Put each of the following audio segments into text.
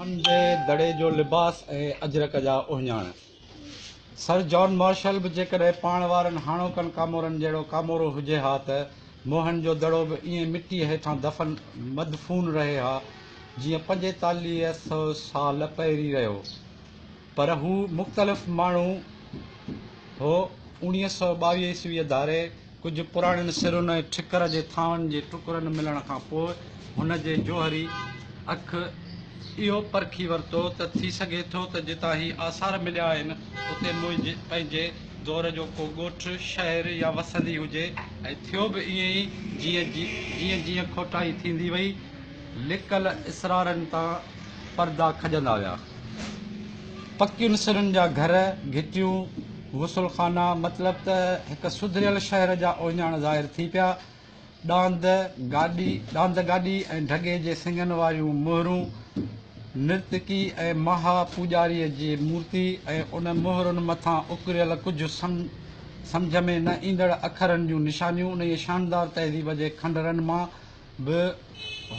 موهن جي دڙي جو لباس ۽ اجرڪ جا اهڃاڻ. سر جان مارشل به جيڪڏهن پاڻ وارن هاڻوڪن ڪامورن جهڙو ڪامورو هجي ها ته موهن جو دڙو به ائين مٽيء هيٺان دفن مدفون رهي ها جيئن 45 سئو سال پهرين رهيو. پر هو مختلف ماڻهو هو. 1922 عيسويء ڌاري ڪجهه پراڻين سرن ۽ ٺڪر جي ٿانون جي ٽڪرن ملڻ کان پوء هن جي جوهري اک اهو پرکي ورتو ته ٿي سگهي ٿو ته جتان هي آثار مليا آهن اتي منهنجي پنهنجي دور جو ڪو ڳوٺ، شهر يا وسندي هجي ۽ ٿيو به ائين ئي جيئن جيئن جيئن کوٽائي ٿيندي وئي لڪل اسرارن تان پردا کڄندا ويا. پڪين سرن جا گهر، گهٽيون، غسل خانا، مطلب ته هڪ سڌريل شهر جا اهڃاڻ ظاهر ٿي پيا. ڏاند گاڏي، ڏاند گاڏي ۽ ڍڳي جي سڱن واريون مهرون، نرتڪي ۽ مها پوڄاريء جي مورتي ۽ ان مهرن مٿان اڪريل ڪجهه سمجهه ۾ نه ايندڙ اکرن جون نشانيون انهيء شاندار تهذيب جي کنڊرن مان به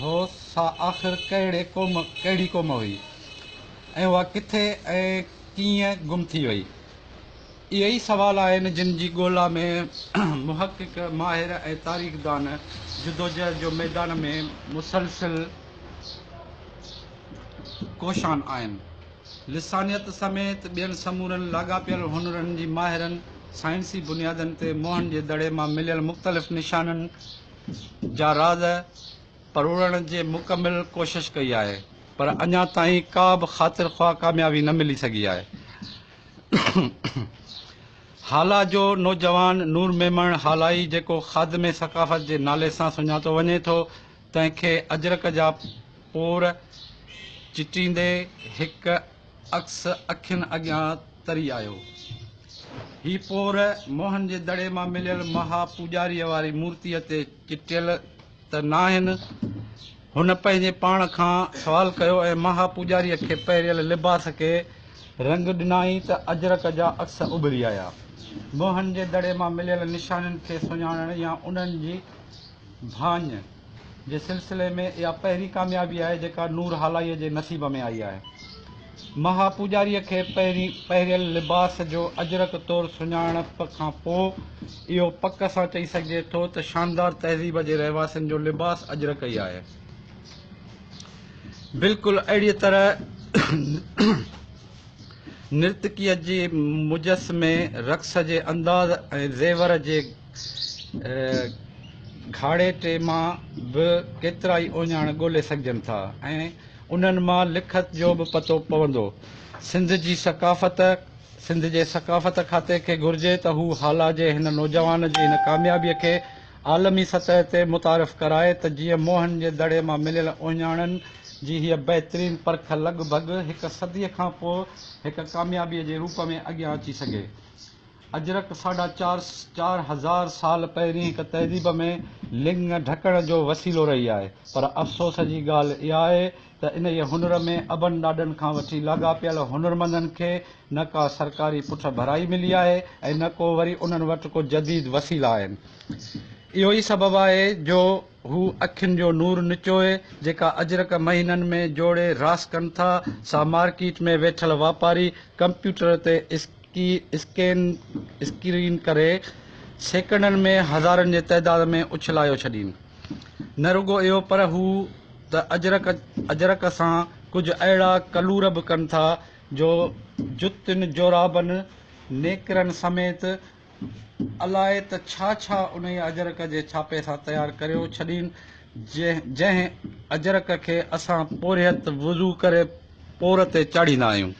هو سا آخر ڪهڙي قوم ڪهڙي قوم هئي ۽ اها ڪٿي ۽ ڪيئن گم ٿي وئي؟ اهي ئي سوال آهن جن جي ڳولا ۾ محقق، ماهر ۽ تاريخدان جدوجهد جو ميدان ۾ مسلسل ڪوشان آهن. لسانيت سميت ٻين سمورن لاڳاپيل هنرن جي ماهرن سائنسي بنيادن تي موهن جي دڙي مان مليل مختلف نشانن جا راز پروڙڻ جي مڪمل ڪوشش ڪئي آهي پر اڃا تائين ڪا به خاطر خواهه ڪاميابي نه ملي سگهي آهي. هالا جو نوجوان نور ميمڻ هالائي جيڪو خادم ثقافت جي نالي سان سڃاتو وڃي ٿو تنهن کي اجرڪ جا پور چٽيندي هڪ عڪس اکين اڳيان تري آيو. هي پور موهن جي دڙي مان مليل مها پوڄاريء واري مورتيء تي چٽيل ته ناهن؟ هن پنهنجي پاڻ کان سوال ڪيو ۽ مها پوڄاريء کي پهريل لباس کي رنگ ڏنائين ته اجرڪ جا عڪس اڀري آيا. موهن جي دڙي مان مليل نشانين کي سڃاڻڻ يا انهن جي ڀاڃ جي سلسلي ۾ اها پهرين ڪاميابي آهي جيڪا نور هالائيء جي نصيب ۾ آئي آهي. مها پوڄاريء کي پهريل لباس جو اجرڪ طور سڃاڻپ کان پوء اهو پڪ سان چئي سگهجي ٿو ته شاندار تهذيب جي رهواسين جو لباس اجرڪ ئي آهي. بلڪل اهڙيء طرح نرتڪيء جي مجسمي، رقص جي انداز ۽ زيور جي گهاڙيٽي مان به ڪيترائي اهڃاڻ ڳولي سگهجن ٿا ۽ انهن مان لکت جو به پتو پوندو. سنڌ جي ثقافت سنڌ جي ثقافت کاتي کي گهرجي ته هو هالا جي هن نوجوان جي هن ڪاميابيء کي عالمي سطح تي متعارف ڪرائي ته جيئن موهن جي دڙي مان مليل اهڃاڻن جي هيء بهترين پرک لڳ ڀڳ هڪ صديء کان پوء هڪ ڪاميابيء جي روپ ۾ اڳيان اچي سگهي. اجرڪ ساڍا چار 4000 سال پهرين هڪ تهذيب ۾ لڱ ڍڪڻ جو وسيلو رهي آهي پر افسوس جي ڳالهه اها آهي ته انهيء هنر ۾ ابن ڏاڏن کان وٺي لاڳاپيل هنرمندن کي نه ڪا سرڪاري پٺ ڀرائي ملي آهي ۽ نه ڪو وري انهن وٽ ڪو جديد وسيلا آهن. اهو ئي سبب آهي جو هو اکين جو نور نچوئي جيڪا اجرڪ مهينن ۾ جوڙي راس ڪن ٿا، سا مارڪيٽ ۾ ويٺل واپاري ڪمپيوٽر تي اسڪين اسڪرين ڪري سيڪنڊن ۾ هزارن جي تعداد ۾ اڇلايو ڇڏين. نه رڳو اهو پر هو ته اجرڪ اجرڪ سان ڪجهه اهڙا ڪلور به ڪن ٿا جو جتين جورابن نيڪرن سميت الائي ته ڇا ڇا انهيء اجرڪ جي ڇاپي سان تيار ڪريو ڇڏين، جنهن اجرڪ کي اسان پورهيت وضو ڪري پور تي چاڙهيندا آهيون.